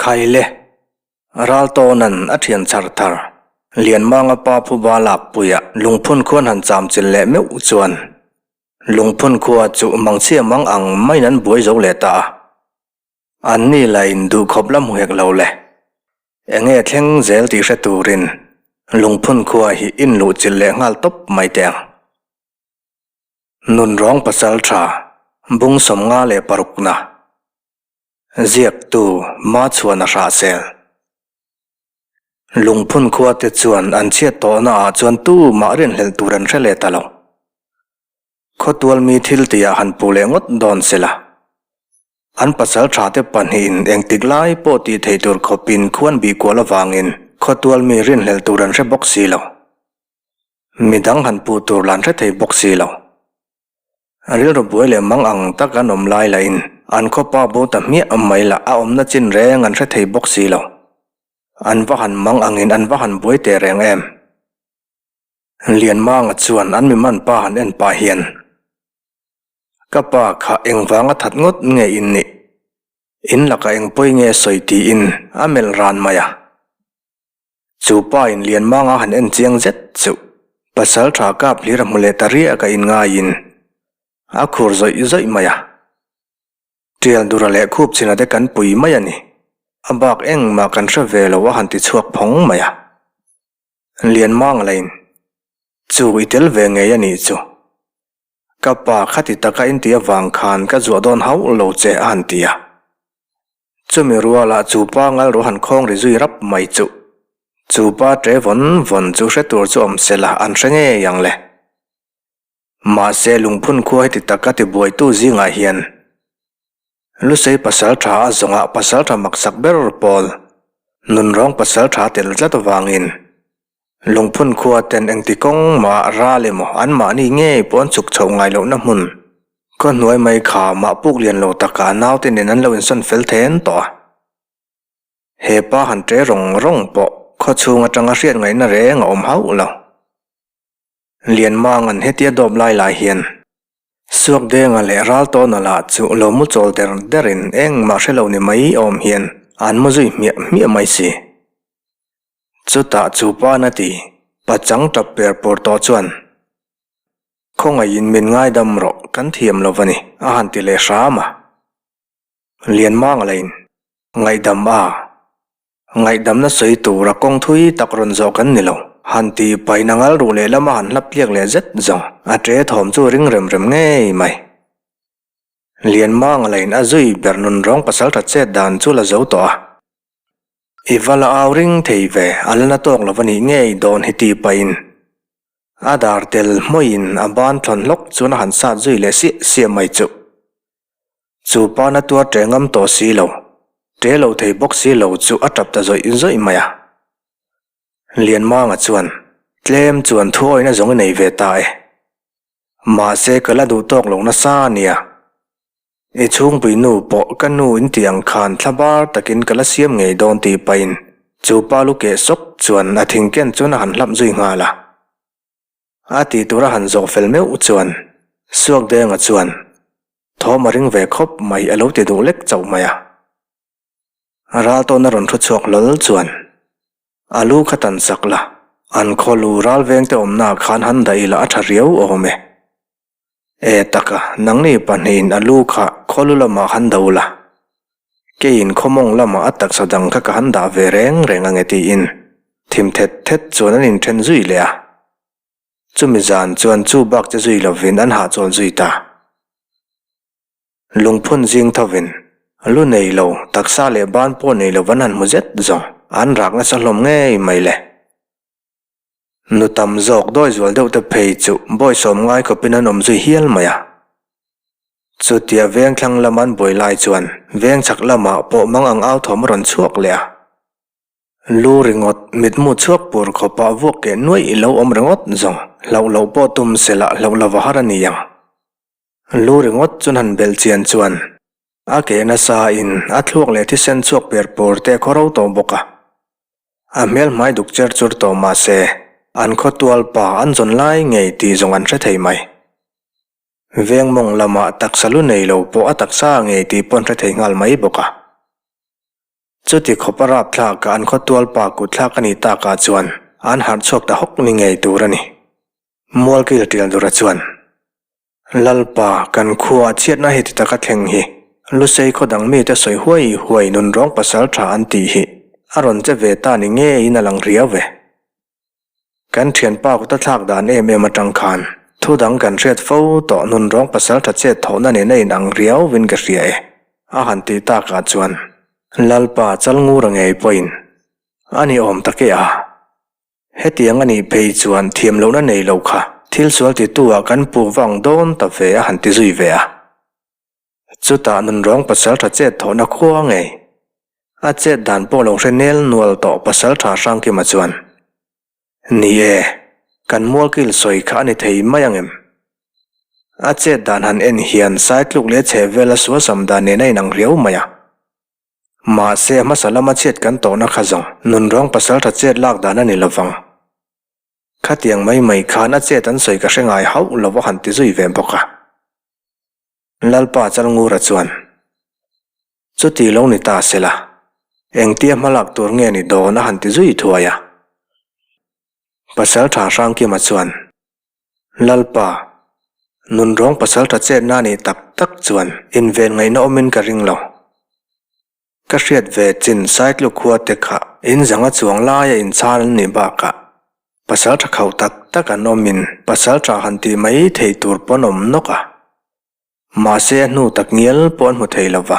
Khaile, Raltawna'n a thian chhar thar, Lianmanga pa phuba lakpuia lungphun khuan han chamchilh leh meuh chuan lungphun khua chu mangchhia mang ang maiin an buai zo leh ta a. Anni la induh khawp la hmu hek lo le. Enge thleng zel tih hre turin lungphun khua hi inluhchilh leh nghal tawp mai teh ang. Nunrawng pasal tha, bung 56 na. Ziaktu Machhuana Hrahsel. Lungphun khua te chuan an chhiat tawhna ah chuan tumah rinhlelh tur an hre leh ta lo. Khawtual mi thil tihah han puh leh ngawt dawn se la. An pasal tha te pahnihin engtik lai pawh tih theih tur khawpin khuan bih kual avangin khawtual mi rinhlelh tur an hre bawk si lo. Midang han puh tur lah an hre thei bawk si lo. Rilru buai leh mang ang tak an awm lai lahin an khawpa bo ta hmiah mai lah a awmna chin reng an hre thei bawk si lo. An va han mang angin an va han buai teh reng em. Lianmanga chuan an mi man pa han en pah hian, Ka pa kha engvanga that ngawt nge in nih? In lakah engpawi nge sawi tiin a melh ran mai a. Chu pa in Lianmanga han en chiang zet chu pasal tha kap hlir a hmu leh ta riak a inngaiin a khur zawih zawih mai a. Tial dura leh khup china te kan pui mai a ni. A bak engmah kan hre ve lo a han ti chhuak phawng mai a. Lianmanga lain chu i tel ve ngei a nih chu. Ka pa khati taka inti avang khan ka zuah dawn hauh lo che a han ti a. Chumi rualah chu pa ngalru han khawng ri zui rap mai chuh. Chu pa ṭe vawn vawn chu hre tur chu awm se la an hre ngei ang le. Mahse lungphun khua heti taka tibuaitu zingah hian Lusei pasal ṭha a zawngah pasal ṭha maksak ber pawl nunrawng pasal ṭha tel tlat avangin Lungphun khua ten engti kawng mah ral emaw anmahni ngei pawh an chhuk chhoh ngai lohna hmun khaw hnuai mai kha mah puk lian lo takah naute nen an lo insawn fel then tawh a. He pa han ṭe rawng rawng pawh khaw chhung atanga hriat ngaihna reng a awm hauh lo. Lianmanga'n hetia dawp lai lai hian Suakdenga leh Raltawna lah chu lo mu chawl der derin engmah hre lo ni mai awm hian an mu zui hmiah hmiah mai si. Chutah chu pa na ti, pachang tap per pur tawh chuan, Khawngaihin min ngaidam rawh, kan thiam lo va ni, a han ti leh hram a. Lianmanga lain, Ngaihdam a, ngaihdamna sawi tura kawng thui tak rawn zawh kan ni lo, han ti pain a ngal ruh lehlam a han hlap tliak leh zet zawng, a ṭe thawm chu a ring rem rem ngei mai. Lianmanga lain a zui ber nunrawng pasalṭha chet dan chu la zo tawh a. I va la au ring thei ve, a la na tawk lo va nih ngei dawn hi tih pahin a dar tel hmawiin a ban thlawn hlawk chuan a han sat zui leh siah siah mai chuh. Chu pa na tuar ṭe ngam tawh si lo, ṭe lo thei bawk si lo chu a ṭap ta zawih zawih mai a. Lianmanga chuan tlem chuan thuawina zawng i nei ve ta e. Mahse ka la duh tawk lo nasa a nia. I chhungpui nu pawh ka nu in tih ang khan thla bar takin ka la siam ngei dawn tih pahin chu pa lu keh sawk chuan a thing ken chuan a han hlap zui nghal a. A tih tur a han zawh fel meuh chuan Suakdenga chuan thawm a ring ve khawp mai a lo ti duh lek chauh mai a. Ral tawna rawn thu chhuak hlawl chuan a lu kha tan sak la, an khaw lu ral vengte awmnaah khan han dah ila a tha riau awm e. E taka, nangni pahnihin a lu kha khawlu lamah han do la, keiin khawmawng lamah a taksa dang kha ka han dah ve reng reng ange tiin thim thet thet chuan an inthen zui leh a. Chumi zan chuan chu bak che zui lovin an hahchawl zui ta. Lungphun zing thovin lu nei lo, taksa leh ban pawh nei lo an han hmu zet zawng, an rak nasa hlawm ngei mai le. Nu tam zawk dawi zual deuh te phei chu bawisawm ngai khawpin an awm zui hial mai a. Chutia veng thlang lama an buai lai chuan veng chhak lamah pawh mang ang au thawm a rawn chhuak leh a. Lu ringawt, mitmu chhuak pur khawpah vuak keh nuaih lo awm ringawt zawng hlauh loh pawh tum se lah hlauh lova har a ni ang. Lu ringawt chuan han belh chian chuan a ke nasa in a thluak leh thisen chhuak per pur te a khawro tawh bawk a. A hmel hmai duk cher chur tawh mah se, an khawtual pa an zawn lai ngei tih zawng an hre thei mai. Veng mawng lamah taksa lu nei lo pawh a taksa ngei tih pawh an hre thei nghal mai bawk a. Chuti khawpa rapthlak a an khawtual pa kutthlak a nih takah chuan an harh chhuak ta hawk ni ngei tur a ni. Mualkil Tialdura chuan, Lalpa, kan khua chhiatna heti taka thleng hi Lusei khaw dang mite sawi huai huai nunrawng pasal tha an tih hi a rawn che ve ta ni ngeiin a lang riau ve. Kan thianpa kuta thlak dan em em atang khan thu dang kan hriat fo tawh nunrawng pasal tha chet thawhna nena inang riauvin ka hria e, a han tih takah chuan Lalpa Chalngura ngei pawhin a ni awm tak e a. Hetiang a nih phei chuan thiam lohna nei lo kha thil sual titu ah kan pu vang dawn ta ve a han ti zui ve a. Chutah nunrawng pasal tha chet thawhna khua ngei. A chet dan pawh lo hre nel nual tawh pasal tha Hrangkima chuan, Ni e, kan mualkil sawi kha a ni thei mai ang em? A chet dan han en hian saitluk leh chhehvela sualsam dan nen a inang riau mai a. Mahse a hmasa lama chhiat kan tawhna kha zawng nunrawng pasal tha chet lak dan a ni lovang. Khatiang mai mai khan a chet an sawi ka hre ngai hauh lo a han ti zui ve bawk a. Lalpa Chalngura chuan, Chuti lo ni ta sela, engtia hmalak tur nge ni dawn a han ti zui thuai a. Pasal tha Hrangkima chuan, Lalpa, nunrawng pasal tha chetna nih tak tak chuan inven ngaihna awmin ka ring lo. Ka hriat ve chin Saitluk khua te kha in zanga chuang laia inchhal an nih bakah pasal tha khauh tak tak an awmin pasal tha han tih mai thei tur pawn awm nawk a. Mahse a hnu tak ngial pawh an hmu thei lova,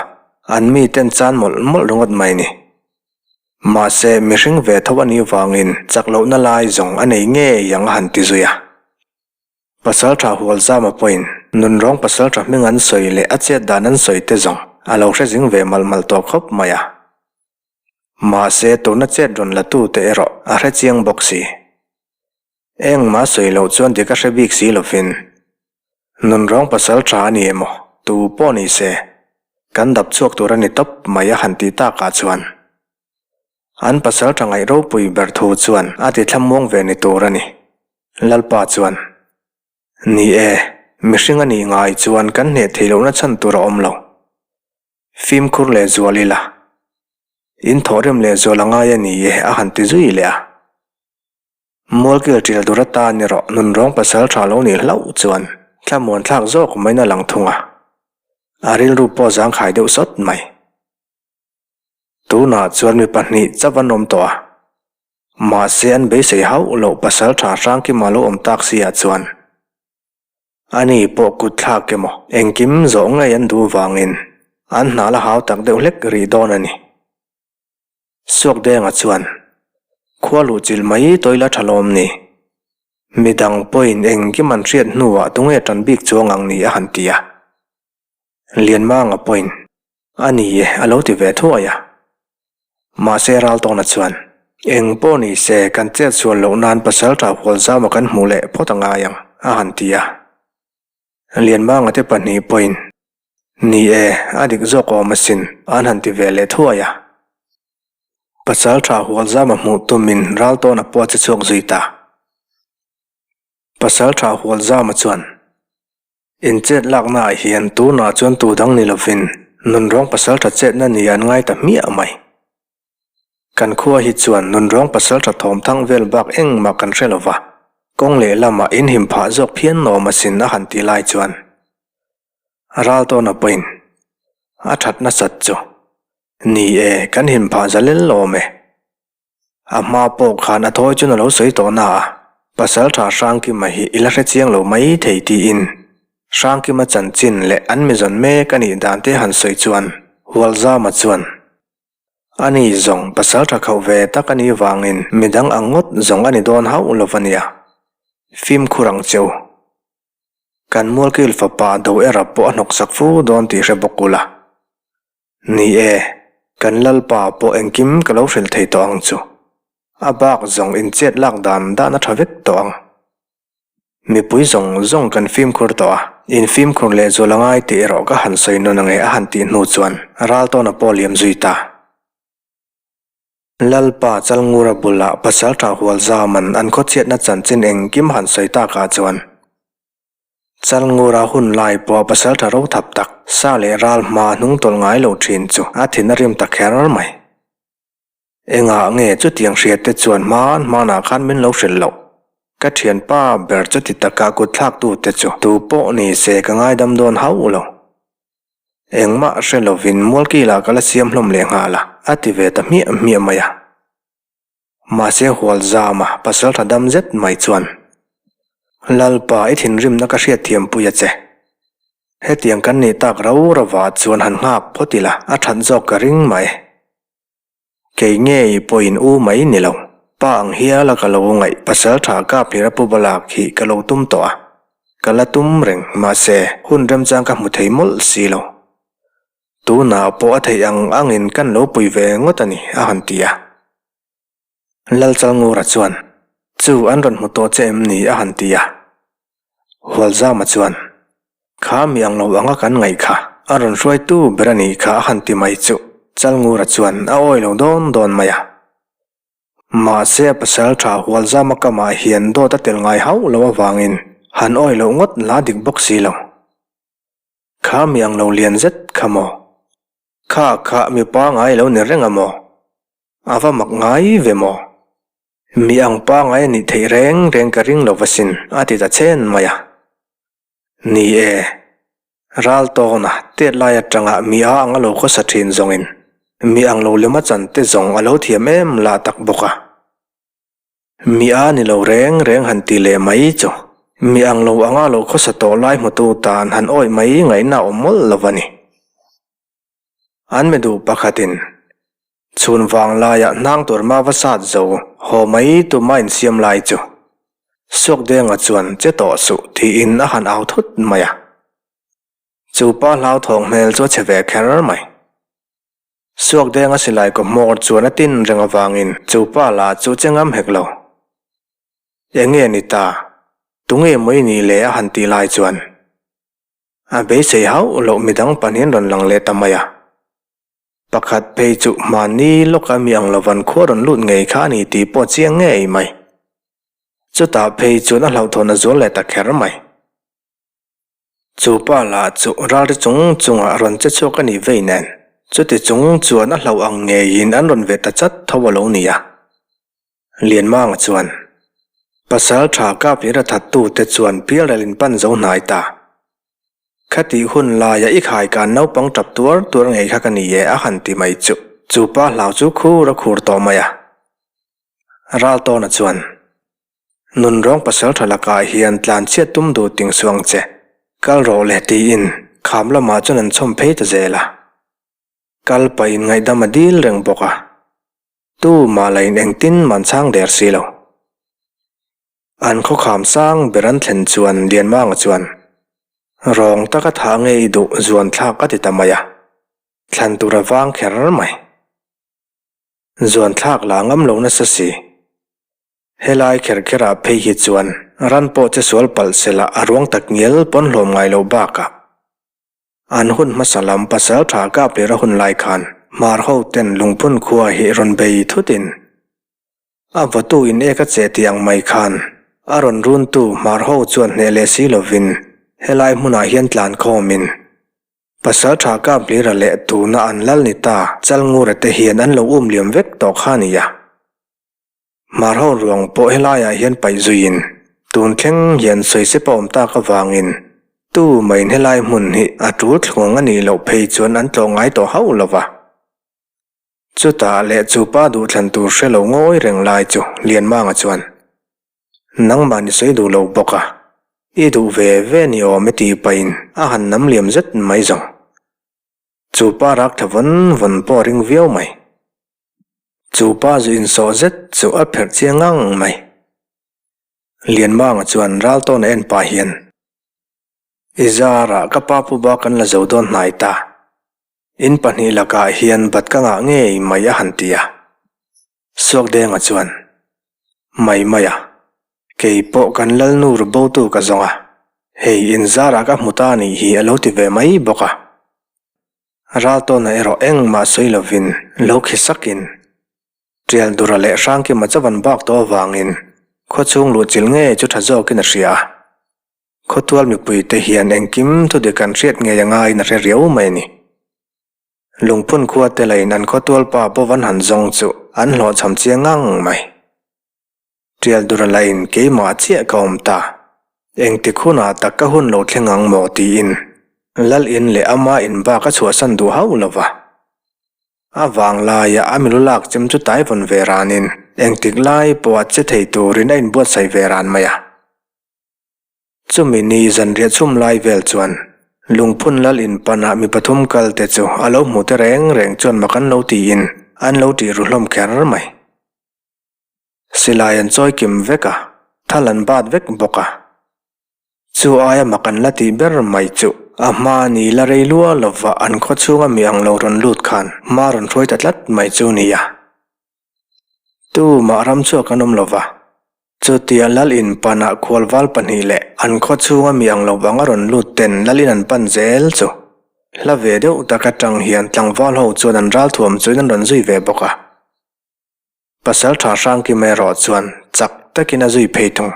an miten chan mawlh mawlh ringawt mai ni. Mahse mihring ve tho a nih vangin chak lohna lai zawng a nei ngei ang a han ti zui a. Pasal tha Hualzama pawhin nunrawng pasal tha hming an sawi leh a chet dan an sawi te zawng a lo hre zing ve malh malh tawh khawp mai a. Mahse tuna chet rawn la tu te erawh a hre chiang bawk si. Engmah sawi loh chuan dik a hre bik si lovin nunrawng pasal tha a ni emaw tu pawh ni se kan dap chhuak tur a ni tawp mai a han tih takah chuan an pasal tha ngaih ropui ber thu chuan a ti thlamuang ve ni tur a ni. Lalpa chuan, Ni e, mihring a nih ngai chuan kan hneh theih lohna chhan tur a awm lo. Fimkhur leh zual ila. In thawhrim leh zual a ngai a ni e, a han ti zui leh a. Mualkil ṭil dur atan erawh nunrawng pasal ṭha lo nih hlauh chuan thlamuan thlak zawk maiin a lang thung a. A rilru pawh zangkhai deuh sawt mai. Tunah chuan mi pahnih chauh an awm tawh a. Mahse an beisei hauh loh pasal tha Hrangkima lo awm tak si ah chuan ani pawh kut thlak emaw engkim zawh ngei an duh vangin an hna la hau tak deuh hlek rih dawn a ni. Suakdenga chuan khua luh chilh mai tawila tha lawm ni. Midang pawhin engkim an hriat hnuah tunge tan bik chuang ang ni a han ti a. Lianmanga pawhin a ni e a lo ti ve thuai a. Mahse Raltawna chuan, Eng pawh ni se kan chet sual loh nan Pasalṭha Hualzama kan hmuh leh phawt a ngai ang, a han ti a. Lianmanga te pahnih pawhin, Ni e, a dik zawk awm asin, an han ti ve leh thuai a. Pasalṭha Hualzama hmuh tumin Raltawna pawh a che chhuak zui ta. Pasalṭha Hualzama chuan, Inchet laknaah hian tunah chuan tu dang ni lovin nunrawng pasalṭha chetna ni an ngai ta hmiah mai. Kan khua hi chuan nunrawng pasalṭha thawm thang vel bak engmah kan hre lova, kawng lehlamah in him phah zawk phian nawm asin a han ti lai chuan Raltawna pawhin a that nasat chu ni e, kan him phah zalel lawm e. A hma pawh khan a thawi chuan a lo sawi tawh na a, Pasalṭha Hrangkima hi i la hre chiang lo mai thei tiin Hrangkima chanchin leh an mizawn mek a nih dan te han sawi chuan Hualzama chuan Ani zawng pasalṭha khauh ve tak a nih vangin midang ang ngawt zawng a ni dawn hauh lo va nia. Fimkhur ang che u. Kan Mualkil fapa do era pawh a hnawksak fu dawn tih hre bawk ula. Ni e, kan Lalpa pawh engkim ka lo hrilh thei tawh ang chu. A bak zawng inchet lak dan dan a tha vek tawh ang. Mipui zawng zawng kan fimkhur tawh a, in fimkhur leh zual a ngai tih erawh ka han sawi nawn ange a han tih hnu chuan Raltawna pawh liam zui ta. Lalpa Chalngura bulah Pasalṭha Hualzaman an khawchhiatna chanchin engkim han sawi takah chuan Chalngura hun lai pawh pasalṭha ro thap tak, sa leh ral hma hnung tawlh ngai lo ṭhin chu a thin a rim ta kher mai. Engah nge chutiang hriatte chuan hman hmanah khan min lo hrilh loh? Ka thianpa ber chuti taka kut thlaktute chu tu pawh ni se ka ngaidam dawn hauh lo. Engmah hre lovin Mualkilah ka la siam hlawm leh nghal a, a ti ve ta hmiah hmiah mai a. Mahse Hualzama pasal tha dam zet mai chuan, Lalpa i thinrimna ka hriatthiampui a che. Hetiang kan nih tak rau rauah chuan han nghak phawt ila a that zawk ka ring mai. Kei ngei pawhin u mai ni lo, pa ang hiala ka lo ngaih pasal tha kap hlir a pu balak hi ka lo tum tawh a, ka la tum reng mahse hun remchang ka hmu thei mawlh si lo. Tunah pawh a theih ang angin kan lo pui ve ngawt a ni a han ti a. Lalchalngura chuan, Chu an rawn hmu tawh che em ni? a han ti a. Hualzama chuan, Kha mi ang lo anga kan ngaih kha, a rawn hruaitu ber a nih kha a han ti mai chu Chalngura chuan a awi lo dawn dawn mai a. Mahse a pasal tha Hualzama kamah hian dawt a tel ngai hauh lo avangin han awi loh ngawt la dik bawk si lo. Kha mi ang lo lian zet kha maw? Kha kha mi pangai lo ni reng a maw? A va mak ngai ve maw? Mi ang pangai a nih theih reng reng ka ring lo va sin, a ti ta chen mai a. Ni e, ral tawna tet lai atanga mi a ang a lo khawsa thin zawngin mi ang lo lema chan te zawng a lo thiam em lah tak bawk a. Mi a ni lo reng reng han ti leh mai chu mi ang lo anga lo khawsa tawh lai hmutu tan han awih mai ngaihna a awm mawlh lo va ni. An mi duh pakhatin chhun vang laiah hnang tur ma va sat zo haw mai tuma insiam lai chu Suakdenga chuan che tawh suh tiin a han au thut mai a. Chu pa hlauthawng hmel chu a che ve kher mai. Suakdenga silai kaw hmawr chuan a tin reng avangin chu pa lah chu che ngam hek lo. Enge ni ta? Tunge maw i nih le a han tih lai chuan A beisei hauh loh midang pahnihin rawn lang leh ta mai a. Pakhat phei chu hmanni lawka mi ang lovan khua rawn lut ngei kha a ni tih pawh chiang ngei mai. Chutah phei chuan a hlauhthawn a zual leh ta kher mai. Chu pa lah chu ralri chung chungah rawn che chhuak a nih vei nen, chuti chung chuan a hlauh ang ngeiin an rawn veh ta chat tho a lo ni a. Lianmanga chuan, Pasal tha kap leh rathattute chuan pialral in pan zo hnai ta. Khatih hun laia i khai kan naupang tap tuar tuar ngei kha ka ni e a han ti mai chu. Chu pa hlau chu khur a khur tawh mai a. Raltawna chuan, Nunrawng pasal tha lakah hian tlan chhiat tum duh ting suh ang che. Kal rawh le tiin kham lamah chuan an chhawm phei ta zel a. Kal pahin ngaihdam a dil reng bawk a. Tu mah la in engtin man chhang der si lo. An khawkham sang ber an thlen chuan Lianmanga chuan, Rawng taka thah nge i duh zuan thlak a ti ta mai a, thlan tur a vang kher mai. Zuan thlak lah ngam lo nasa si. Helai kher kherah phei hi chuan ran pawh che sual palh sela a ruang tak ngial pawn hlawm ngai loh bakah, An hun hmasa lam pasal tha kap leh ra hun lai khan Hmar ho ten lungphun khua hi rawn bei thutin a vawtu in ek a che tih ang mai khan a rawn runtu Hmar ho chuan hneh leh si lovin helai hmunah hian tlan khawmin pasal tha kap hlira leh tuna an lal ni ta Chalngura te hian an lo um liam vek tawh kha a ni a. Hmar ho ruang pawh helaiah hian paih zuiin tun thleng hian sawisep a awm tak avangin tu main helai hmun hi a tul thluang a nih loh phei chuan an tlawh ngai tawh hauh lo va. Chutah leh chu pa duhthlan tur hre lo ngawi reng lai chu Lianmanga chuan, Nangmah ni sawi duh lo bawk a, i duh ve ve ni awm e tih pahin a han nam liam zet mai zawng. Chu pa rak tha vawn vawn pawh a ring viau mai. Chu pa zu insawh zet chu a pherh chiang ngang mai. Lianmanga chuan ral tawn a en pah hian, I zarah ka pa pu ba kan la zo dawn hnai ta. In pahnih lakah hian bat ka ngah ngei mai a han ti a. Suakdenga chuan, Mai mai a, kei pawh kan Lalnu rubotu ka zawng a, hei in zarah ka hmu ta nih hi a lo ti ve mai bawk a. Raltawna erawh engmah sawi lovin lo khi sakin Tialdura leh Hrangkima chavan bak tawh avangin khawchhung luhchilh ngei chu tha zawkin a hria a. Khawtual mipuite hian engkim thudik an hriat ngei a ngaiin a hre riau mai a ni. Lungphun khua te lain an khawtual pa Bovan han zawng chu an hlawhchham chiang ngang mai. Tial dura lain keimah chiah ka awm ta. Engtik hunah tak ka hun lo thleng ang maw tiin Lal in leh ama in bak a chhuahsan duh hauh lo va. A vang laia a milu lak chem chu taivawn ve ranin engtik lai pawh a che thei turin a inbuatsaih ve ran mai a. Chumi ni zanriah chhum lai vel chuan Lungphun Lal in panah mi pathum kal te chu a lo hmu te reng reng chuan mak an lo tiin an lo tih ru hlawm kher mai. Silai an chawi kim vek a, thal an bat vek bawk a. Chu aia mak an la tih ber mai chu a hma ni la rei lua lova an khaw chhunga mi ang lo rawn lut khan hma rawn hruai ta tlat mai chu nia. Tumah ram chhuak an awm lova, chutia Lal in panah khualval pahnih leh an khaw chhunga mi ang lo vang a rawn lut ten Lal in an pan zel chu hla ve deuh tak atang hian tlangval ho chuan an ralthuam chuin an rawn zui ve bawk a. Pasal tha Hrangkima erawh chuan chak takin a zui phei thung.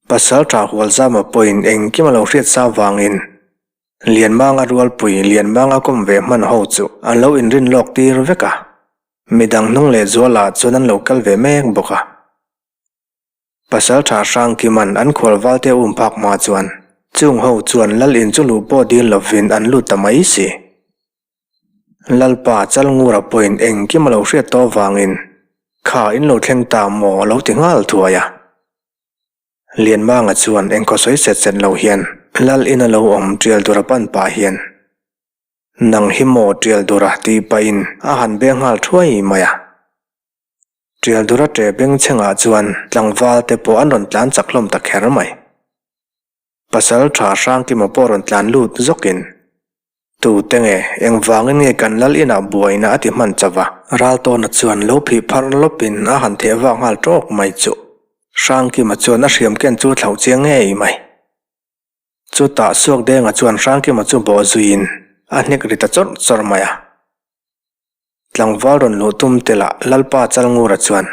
Pasal tha Hualzama pawhin engkim a lo hriat sa vangin Lianmanga rualpui Lianmanga kawm ve hman ho chu an lo inrin lawk tir vek a, midang hnung leh zualah chuan an lo kal ve mek bawk a. Pasal tha Hrangkima'n an khualvalte a um phak hma chuan chung ho chuan Lal in chu luh pawh dil lovin an lut ta mai si. Lalpa Chalngura pawhin engkim a lo hriat tawh avangin kha in lo thleng ta maw a lo ti nghal thuai a. Lianmanga chuan engkhaw sawi set set lo hian Lal in a lo awm tial dura pan pah hian Nang hi maw tial dura tih pahin a han beng nghal thuai mai a. Tial dura ṭe bengchhengah chuan tlangval te pawh an rawn tlan chak hlawm ta kher mai. Pasal tha Hrangkima pawh rawn tlan lut zawkin, Tute nge, engvangin nge kan lal inah buaina a ti hman chauh a? Raltawna chuan lo phih pharh lawpin a han theh vak nghal tawk mai chu. Hrangkima chuan a hriam ken chu thlauh chiang ngei mai. Chutah Suakdenga chuan Hrangkima chu bawh zuiin a hnek ri ta chawrh chawrh mai a. Tlangval rawn luh tum te lah Lalpa Chalngura chuan,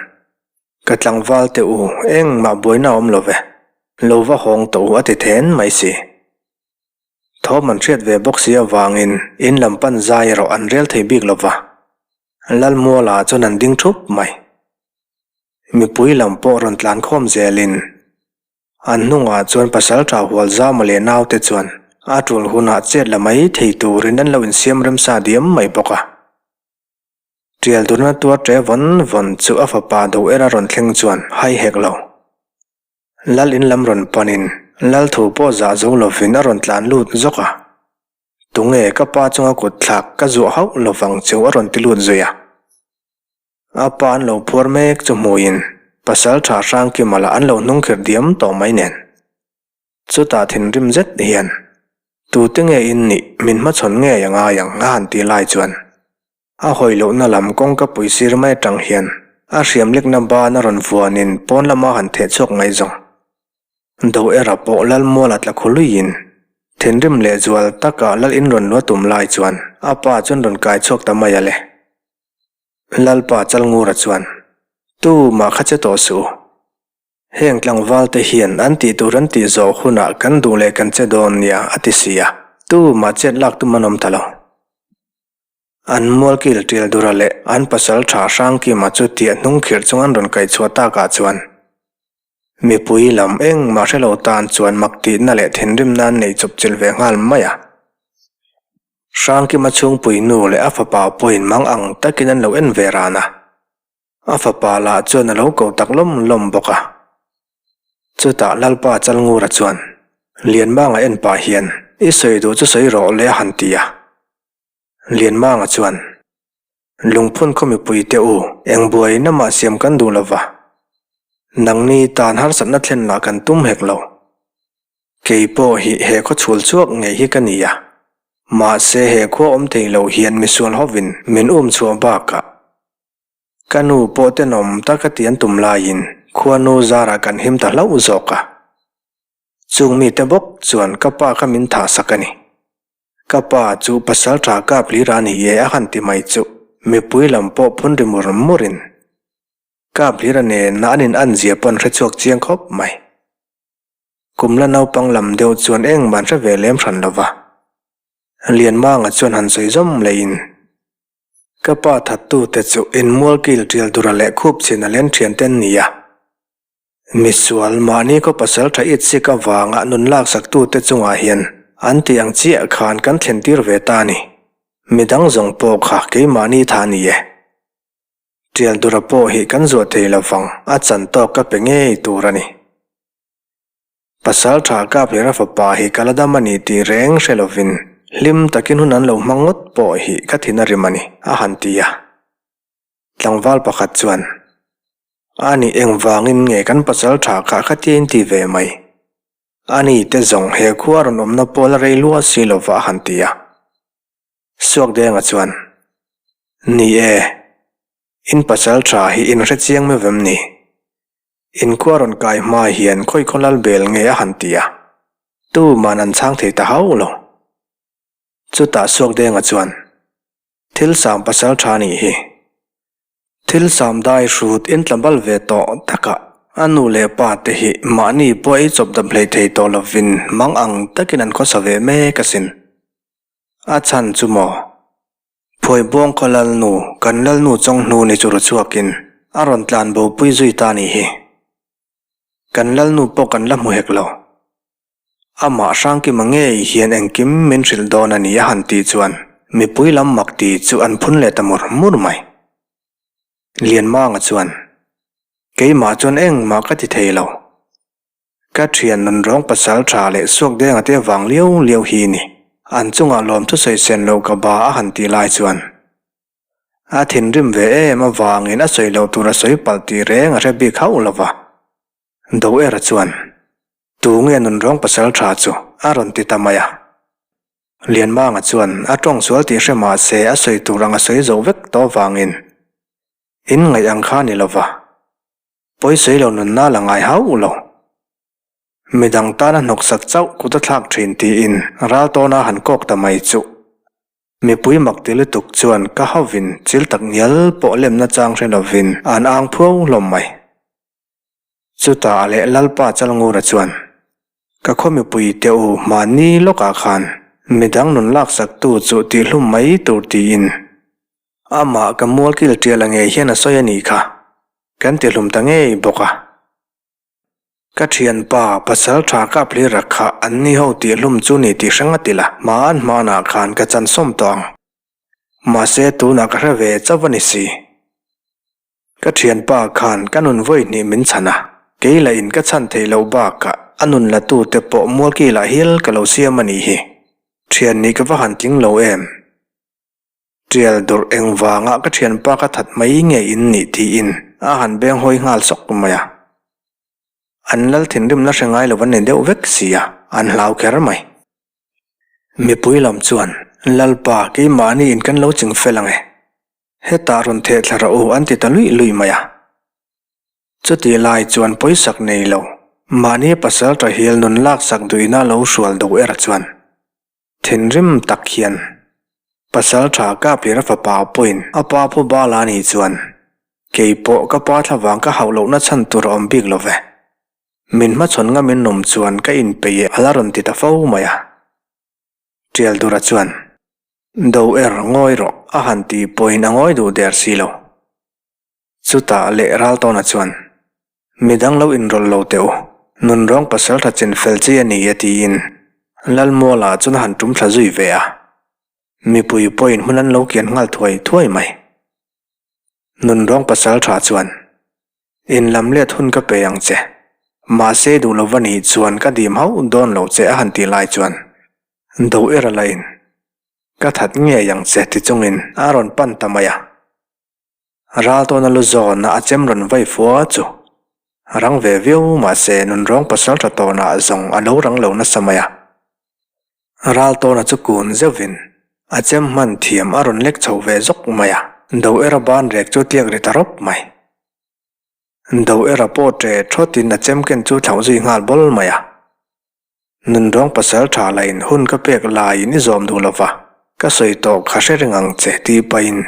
Ka tlangval te u, engmah buaina a awm lo ve, lo va hawng tawh u a ti then mai si. Thawm an hriat ve bawk si avangin in lam pan zai erawh an rel thei bik lo va, Lalmuala chuan an ding thup mai. Mipui lam pawh rawn tlan khawm zelin An hnungah chuan Pasalṭha Hualzama leh naute chuan a ṭul hunah chet la mai thei turin an lo insiam remsa diam mai bawk a. Ṭial durna tuar ṭe vawn vawn chu a fapa do era rawn thleng chuan hai hek lo. Lal in lam rawn panin Lal thu pawh zah zo lovin a rawn tlan lut zawk a. Tunge ka pa chunga kut thlak ka zuah hauh lovang chu a rawn ti lut zui a. A pa an lo phuar mek chu hmuin pasal tha Hrangkima lah an lo hnungkhirh diam tawh mai nen. Chutah thinrim zet hian, Tute nge in nih, min hmachhawn ngei a ngai ang a han ti lai chuan a hawi lohna lam kawngka pui sir mai atang hian a hriam lekna ban a rawn vuanin pawn lama han theh chhuak mai zawng. Do era pawh Lalmuala tla khu luiin thinrim leh zual taka Lal in rawn lua tum lai chuan a pa chuan rawn kai chhuak ta mai a le. Lalpa Chalngura chuan, Tu mah kha che tawh suh u. Heng tlangvalte hian an tih tur an tih zawh hunah kan duh leh kan che dawn nia a ti si a, tu mah chet lak tum an awm ta lo. An mualkil tial dura leh an pasal tha Hrangkima chu tiah hnung khirh chung an rawn kaihchhuah takah chuan mipui lam engmah hre lo tan chuan mak tihna leh thinrimna an nei chawp chilh ve nghal mai a. Hrangkima chhungpui nu leh a fapa pawhin mang ang takin an lo en ve ran a, a fapa lah chuan a lo ko tak lawm lawm bawk a. Chutah Lalpa Chalngura chuan Lianmanga en pah hian, I sawi duh chu sawi rawh le a han ti a. Lianmanga chuan, Lungphun khaw mipui te u, eng buaina mah siam kan duh lo va, nangni tan harsatna thlen lah kan tum hek lo. Kei pawh hi he khaw chhul chhuak ngei hi ka ni a, mahse he khua awm thei lo hian misual hovin min um chhuah bakah ka nu pawh tenawm taka ti an tum laiin khuanu zarah kan him ta hlauh zawk a. Chung mite bawk chuan ka pa kha min thah sak a ni. Ka pa chu pasal tha kap hlir a ni e a han ti mai chu mipui lam pawh phun ri mur murin kap hlir a nena an in an zia pawh an hre chhuak chiang khawp mai. Kum la naupang lam deuh chuan engmah an hre ve lem hran lo va. Lianmanga chuan han sawi zawm leh in. Ka pa thattute chu inmualkil tial tura leh khup chhin a len thian te an ni a. Misual, mahni khaw pasal tha it sik avanga nun laksaktute chungah hian an tih ang chiah khan kan thlen tir ve ta a ni. Midang zawng pawh kha keimahni tha a ni e. Tial dura pawh hi kan zuah thei lovang, a chan tawk ka pe ngei tur a ni. Pasal tha Kaplera fapa hi ka la dam a ni tih reng hre lovin hlim takin hun an lo hmang ngawt pawh hi ka thin a rim a ni, a han ti a. Tlangval pakhat chuan, A nih engvangin nge kan pasal tha kha khatia in ti ve mai? A ni te zawng he khua rawn awmna pawl a rei lua si lova a han ti a. Suakdenga chuan, Ni e, in pasal tha hi in hre chiang meuh em ni? Inkhua rawn kai hma hian khawi khaw lal bel nge a han ti a, tuman an chhang thei ta hauh lo. Chutah Suakdenga chuan, Thil sam pasal tha nih hi. Thil sam dai hrut in tlabal ve tawh takah a nu leh pa te hi mahni pawh ei chawp dap hlei thei tawh lovin mang ang takin an khawsa ve mek asin. A chhan chu maw? Phuaibuang khaw lalnu, kan lalnu chawnghnu ni chu ru chhuakin a rawn tlan bopui zui ta nih hi. Kan lalnu pawh kan la hmu hek lo. Amah Hrangkima ngei hian engkim min hrilh dawn a ni a han tih chuan mipui lam mak ti chu an phun leh ta mur mur mai. Lianmanga chuan, Keimah chuan engmah ka ti thei lo. Ka thian nunrawng pasal tha leh suak denga te vang liau liau hi ni. An chungah lawm thusawi sen lo ka ba a han tih lai chuan a thinrim ve em avangin a sawi loh tur a sawi palh tih reng a hre bik hauh lo va. Doera chuan, Tu nge nunrawng pasal tha chu? a rawn ti ta mai a. Lianmanga chuan a tawng sual tih hre mah se a sawi tur ang a sawi zo vek tawh avangin in ngaih ang kha ni lo va. Pawisawi lo nunna la ngai hauh lo. Midang tana hnawksak chauh kut a thlak thin tiin ral tawna han kawk ta mai chuh. Mipui mak ti lutuk chuan ka hauvin chil tak ngial pawh lemna chang hre lovin an ang phuau hlawm mai. Chutah leh Lalpa Chalngura chuan, Ka khaw mipui te u mahni lawkah khan midang nun laksaktu chu tihhlum mai tur tiin Amah ka mualkil tial a ngei hian a sawi a nih kha, kan ti hlum ta ngei bawk a. Ka thianpa pasal tha kap hlir a kha an ni ho tih hlum chu ni tih hrang a ti la, hmaan hmanah khan ka chan sawm tawh ang. Mahse tunah ka hre ve chauh a ni si. Ka thianpa khan ka nun vawi hnih min chhan a, kei lah in ka chhan theih loh bakah a nun la tu te pawh mualkilah hial ka lo siam a nih hi. Thian nih ka va han tling lo em. Tial durh engvanga ka thianpa ka that mai nge in nih tiin a han beng hawi nghal sawk mai a. An lal thinrimna hre ngai lo an ni deuh vek si a, an hlau kher mai. Mipui lam chuan, Lalpa, keimahni in kan lo ching fel ang e. Hetah rawn theh thla rawh u an ti ta luih luih mai a. Chutih lai chuan pawisak nei lo, mahni pasal ṭahil nun laksak duhina lo hrual duh era chuan, Thinrim tak hian pasal tha Kaplira fapa pawhin a pa pu Bala nih chuan, Kei pawh ka pa thlavang ka hauh lohna chhan tur a awm bik lo ve. Min hmachhawn ngamin nawm chuan ka inpeih e a la rawn ti ta fo mai a. Tialdura chuan, Do er ngawi rawh a han tih pawhin a ngawi duh der si lo. Chutah leh Raltawna chuan, Midang lo inrawlh lo teh u, nunrawng pasal tha chin fel chi a ni e tiin Lalmuala chuan a han tum thla zui ve a. Mipui pawhin hmun an lo kian nghal thuai thuai mai. Nunrawng pasal tha chuan, In lam let hun ka pe ang che, mahse duh lova nih chuan ka dim hauh dawn lo che a han tih lai chuan Do era lahin, Ka that ngei ang che ti chungin a rawn pan ta mai a. Ral tawna lu zawna a chem rawn vai fua chu rang ve viau mahse nunrawng pasal tha tawnah zawng a lo rang lo nasa mai a. Ral tawna chu kun zeuhin a chem hman thiam a rawn lek chho ve zawk mai a, do era ban rek chu tliak ri ta rawp mai. Do era pawh ṭe thawtin a chem ken chu thlauh zui nghal bawl mai a. Nunrawng pasal tha lain hun ka pek laiin i zawm duh lova, ka sawi tawh kha hre reng ang che tih pahin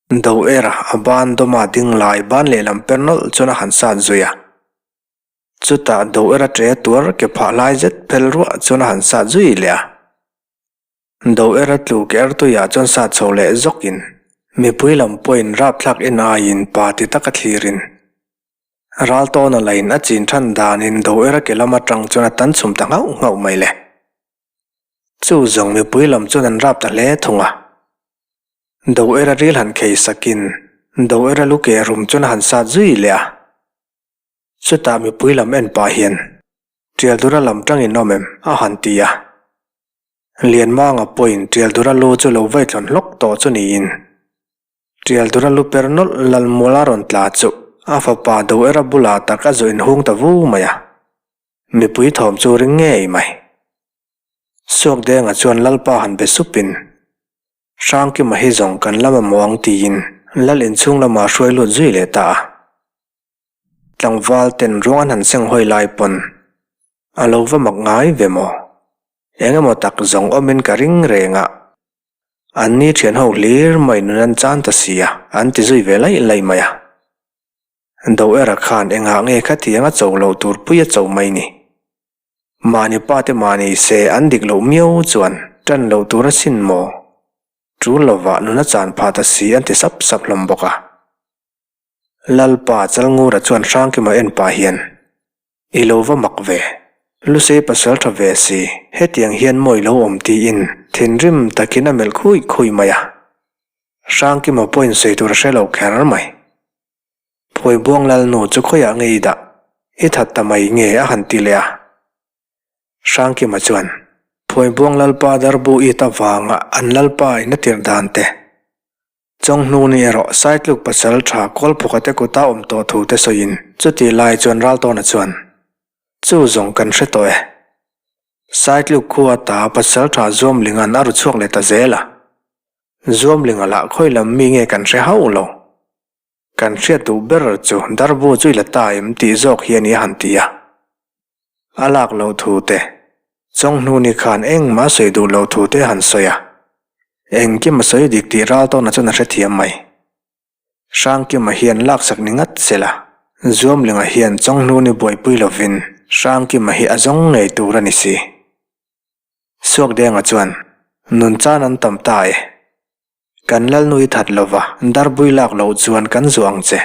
Do era a ban dawma ding lai ban lehlam per nawlh chuan a han sat zui a. Chutah do era ṭe tuar ke phah lai zet phel ruah chuan a han sat zui leh a. Do era tlu ke er tuiah chuan sat chho leh zawkin. Mipui lam pawhin rapthlak en aiin pa ti taka thlirin Raltawna lain a chin than danin Doera ke lam atang chuan a tan chhum ta nghauh nghauh mai le. Chu zawng mipui lam chuan an rap ta hle thung a. Doera ril han khei sakin Doera lu ke rum chuan a han sat zui leh a. Chutah mipui lam en pah hian Tialdura lam tangin awm em a han ti a. Lianmanga pawhin Tialdura lu chu lo vaitlawn hlawk tawh chu niin Tialdura lu per nawlh Lalmuala rawn tla chu a fapa Doera bulah tak a zawh inhung ta vu mai a. Mipui thawm chu ring ngei mai. Suakdenga chuan Lalpa han be supin, Hrangkima hi zawng kan la mamawh ang tiin Lal inchhung lamah hruai lut zui leh ta a. Tlangval ten ruang an han seng hawi lai pawn a lo va mak ngai ve maw? Eng emaw tak zawng awmin ka ring reng a. An ni thian ho hlir mai nun an chan ta si a, an ti zui ve laih laih mai a. Doera khan engah nge khatiang a cho loh tur pui a cho mai ni? Mahni pa te mahni se an dik loh miau chuan tan loh tur a sin maw? Tul lovah nun a chan phah ta si an ti sap sap hlawm bawk a. Lalpa Chalngura chuan Hrangkima en pah hian, I lo va mak ve. Lusei pasal tha ve si, hetiang hian maw i lo awm tiin thinrim takin a melh khui khui mai a. Hrangkima pawhin sawi tur a hre lo kher mai. Phuaibuang Lalnu chu khawiah nge i dah? I that ta mai nge a han ti leh a. Hrangkima chuan, Phuaibuang Lalpa darbu it avanga an Lalpa in a tirh dan te, Chawnghnu ni erawh Saitluk pasal tha Kawlphawka te kuta awm tawh thu te sawiin chutih lai chuan Raltawna chuan, Chu zawng kan hre tawh e. Saitluk khua ta pasal tha Zuamlinga'n a ru chhuak leh ta zel a. Zuamlinga lah khawi lam mi nge kan hre hauh lo. Kan hriat duh ber chu darbu chu i la ta em tih zawk hi a ni a han ti a. A lak loh thu te, Chawnghnu ni khan engmah sawi duh loh thu te a han sawi a. Engkim a sawi dik tih Raltawna chuan a hrethiam mai. Hrangkima hian laksak ni ngat se la, Zuamlinga hian Chawnghnu ni buaipui lovin Hrangkima hi a zawng ngei tur a ni si. Suakdenga chuan, Nun chan an tam ta e. Kan Lalnu i that lova, darbui lak loh chuan kan zuah ang che.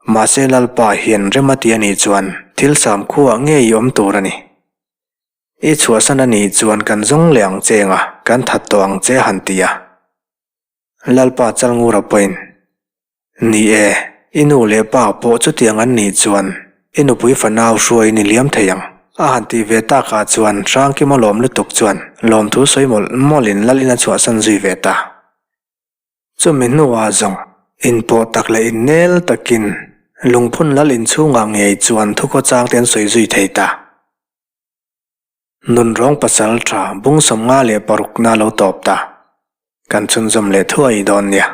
Mahse Lalpa hian rem a ti a nih chuan thil sam khuaah ngei i awm tur a ni. I chhuahsan a nih chuan kan zawng leh ang che anga kan that tawh ang che a han ti a. Lalpa Chalngura pawhin, Ni e, i nu leh pa pawh chutiang an nih chuan i nupui fanau hruaiin i liam thei ang. A han tih ve takah chuan Hrangkima lawm lutuk chuan lawmthu sawi mawlh mawlhin Lalin a chhuahsan zui ve ta. Chumi hnuah zawng inpawh tak leh innel takin lungphun Lal inchhungah ngei chuan thukhawchang te an sawi zui thei ta. Nunrawng pasal tha bung 56 na lo tawp ta. Kan chhunzawm leh thuai dawn nia.